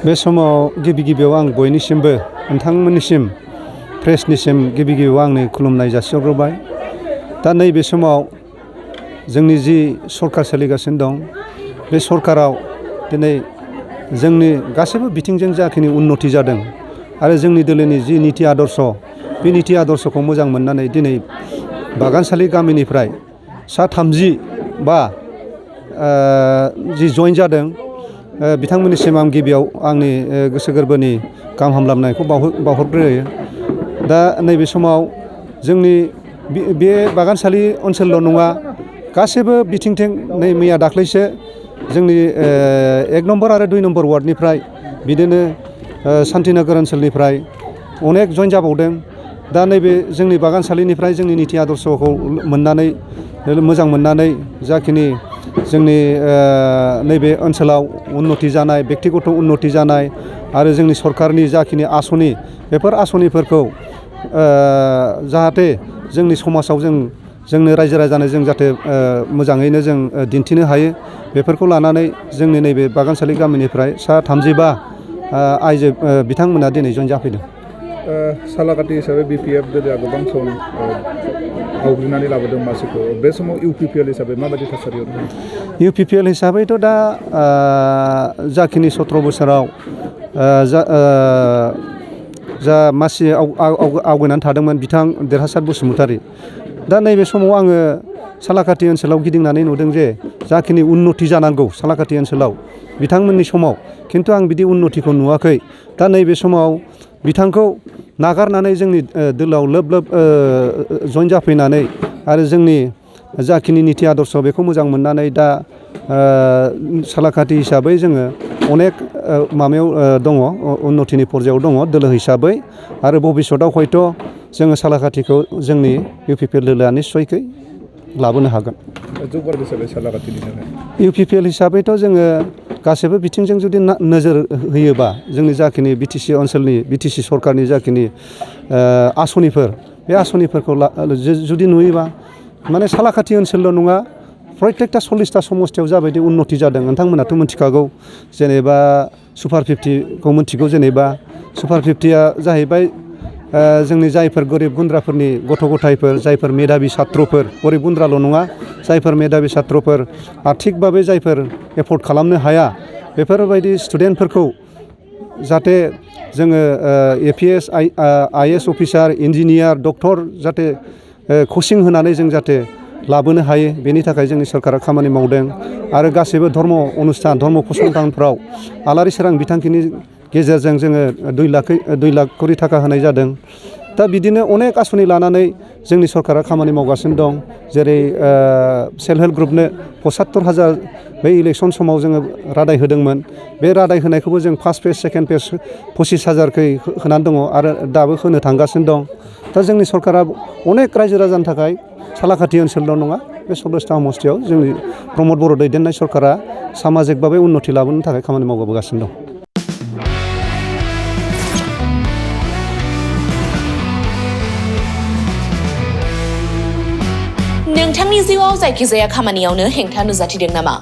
बे समाव गिबि गिबियाव आं बयनिसिमबो नोंथांमोननिसिम प्रेसनिसिम गिबि गिबियाव आंनि खुलुमनाय जासिहरग्रोबाय। दा नैबे समाव जोंनि जि सरकार सोलिगासिनो दं बे सरकाराव दिनै जोंनि गासैबो बिथिंजों जाखिनि उन्नति जादों आरो जोंनि दोलोनि जि निति आदर्श बे निति आदर्शखौ मोजां मोननानै दिनै बागानसालि गामिनिफ्राय सा 30 बा जि जइन जादों बिथांमोननिसिम आं गिबियाव आंनि गोसो गोरबोनि गाहाम हामलायनायखौ बावहरग्रोयो। दा नैबे समाव जोंनि बे बागानसालि ओनसोलल' नङा गासैबो बिथिंथिं नै मैया दाख्लैसो जोंनि 1 नम्बर आरो 2 नम्बर वार्डनिफ्राय बिदिनो शान्तिनगर ओनसोलनिफ्राय अनेक जइन जाबावदों। दा नैबे जोंनि बागानसालिनिफ्राय जोंनि निति आदर्शखौ मोननानै मोजां मोननानै जाखिनि जोंनि नैबे ओनसोलाव उन्नति जानाय बेक्तिगत उन्नति जानाय आरो जोंनि सरकारनि जाखिनि आसनि बेफोर आसनिफोरखौ जाहाथे जोंनि समाजाव जोंनो रायजो राजानो जों जाहाथे मोजाङैनो जों दिन्थिनो हायो बेफोरखौ लानानै जोंनि नैबे बागानसालि गामिनिफ्राय सा 35 आइजो बिथांमोना दिनै जइन जाफैदों। सालाकाति हिसाबै बिपिएफ दोलोआ गोबां सम आवग्रिनानै लाबोदों मासिखौ बे समाव इउपिपिएल हिसाबै माबायदि थासारियाव दं? इउपिपिएल हिसाबैथ' दा जाखिनि 17 बोसोराव जा मासि आवगायनानै थादोंमोन बिथां देरहासार बसुमतारी। दा नैबे समाव आङो सालाकाति ओनसोलाव गिदिंनानै नुदों जे जाखिनि उन्नति जानांगौ सालाकाति ओनसोलाव बिथांमोननि समाव खिन्थु आं बिदि उन्नतिखौ नुवाखै। दा नैबे समाव बिथांखौ नागारनानै जोंनि दोलोआव लोब लोब जइन जाफैनानै आरो जोंनि जाखिनि निति आदर्श बेखौ मोजां मोननानै दा सालाकाति हिसाबै जोङो अनेक माबायाव दङ उन्नतिनि पर्यायाव दङ दोलो हिसाबै आरो भबिष्यतआव हयथ' जोङो सालाकातिखौ जोंनि इउपिपिएल दोलोआ निस्सयकै लाबोनो हागोन। इउपिपिएल हिसाबैथ' जोङो गासैबो बिथिंजों जुदि नोजोर होयोबा जोंनि जाखिनि बिटिसि ओनसोलनि बिटिसि सरकारनि जाखिनि आसनिफोर बे आसनिफोरखौ जुदि नुयोबा माने सालाकाति ओनसोलल' नङा प्रत्येकटा 40टा समस्थियाव जाबायदि उन्नति जादों नोंथांमोनाथ' मिथिखागौ। जेनेबा सुपार 50खौ मिथिगौ। जेनेबा सुपार 50आ जाहैबाय जोंनि जायफोर गोरिब गुन्द्राफोरनि गथ' गथायफोर जायफोर मेधाबि छात्रफोर गोरिब गुन्द्राल' नङा जायफोर मेधाबि छात्रफोर आर्थिकभाबै जायफोर एफर्ड खालामनो हाया बेफोरबायदि स्टुडेन्टफोरखौ जाहाथे जोङो APS IAS officer engineer doctor जाहाथे कचिं होनानै जों जाहाथे लाबोनो हायो बेनि थाखाय जोंनि सरकारा खामानि मावदों। आरो गासैबो धर्म अनुष्ठान धर्म फसंथानफ्राव आलारि सोरां बिथांखिनि गेजेरजों जोङो 2 लाख करि थाखा होनाय जादों। दा बिदिनो अनेक आसनि लानानै जोंनि सरकारा खामानि मावगासिनो दं। जेरै सेल्फ हेल्प ग्रुपनो 75,000 बै इलेक्सन समाव जोङो रादाय होदोंमोन। बे रादाय होनायखौबो जों फार्स्ट फेज सेकेन्ड फेज 25,000खै होनानै दङ आरो दाबो होनो थांगासिनो दं। दा जोंनि सरकारा अनेक रायजो राजानि थाखाय सालाकाति ओनसोलल' नङा बे 16टा समस्थियाव जोंनि प्रमद बर' दैदेननाय सरकारा सामाजिकभाबै उन्नति लाबोनो थाखाय खामानि मावबोगासिनो दं। नोंथांनि जिउआव जायखिजाया खामानियावनो हेंथा नुजाथिदों नामा?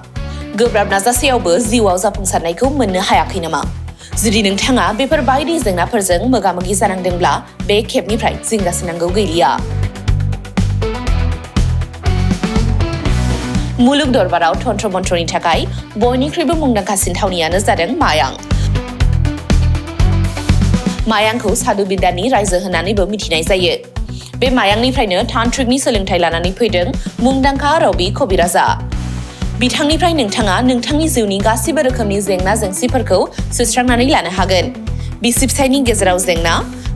गोब्राब नाजासेयावबो जिउआव जाफुंसारनायखौ मोननो हायाखै नामा? जुदि नोंथाङा बेफोर बायदि जेंनाफोरजों मोगा-मोगि जानांदोंब्ला बे खेबनिफ्राय जिंगासिनांगौ गैलिया। मुलुग दरबाराव तन्त्र मन्त्रनि थाखाय बयनिख्रुइबो मुंदांखासिन थावनियानो जादों मायां। मायांखौ साधु बिद्यानि रायजो होननानैबो मिथिनाय जायो। बे मायांनिफ्रायनो तान्त्रिकनि सोलोंथाइ लानानै फैदों मुंदांखा रबि कबिराजा। बिथांनिफ्राय नोंथाङा नोंथांनि जिउनि गासिबो रोखोमनि जेंना जेंसिफोरखौ सुस्रांनानै लानो हागोन। बिसि फिसायनि गेजेराव जेंना,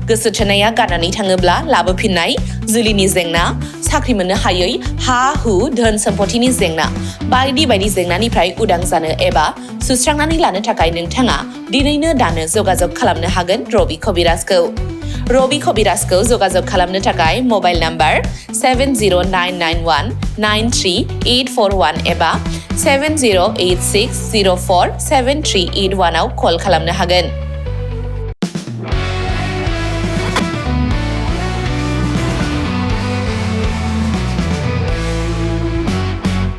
गोसो थोनाया गारनानै थाङोब्ला लाबोफिननाय, जुलिनि जेंना, साख्रि मोननो हायै, हा हु धोन सम्पथिनि जेंना बायदि बायदि जेंनानिफ्राय उदां जानो एबा सुस्रांनानै लानो थाखाय नोंथाङा दिनैनो दानो जगाजग खालामनो हागोन रबि कबिराजखौ। रबि कबिराजखौ जगाजग खालामनो थाखाय मबाइल नाम्बार 7099193841 एबा 7086047381 आव कल खालामनो हागोन।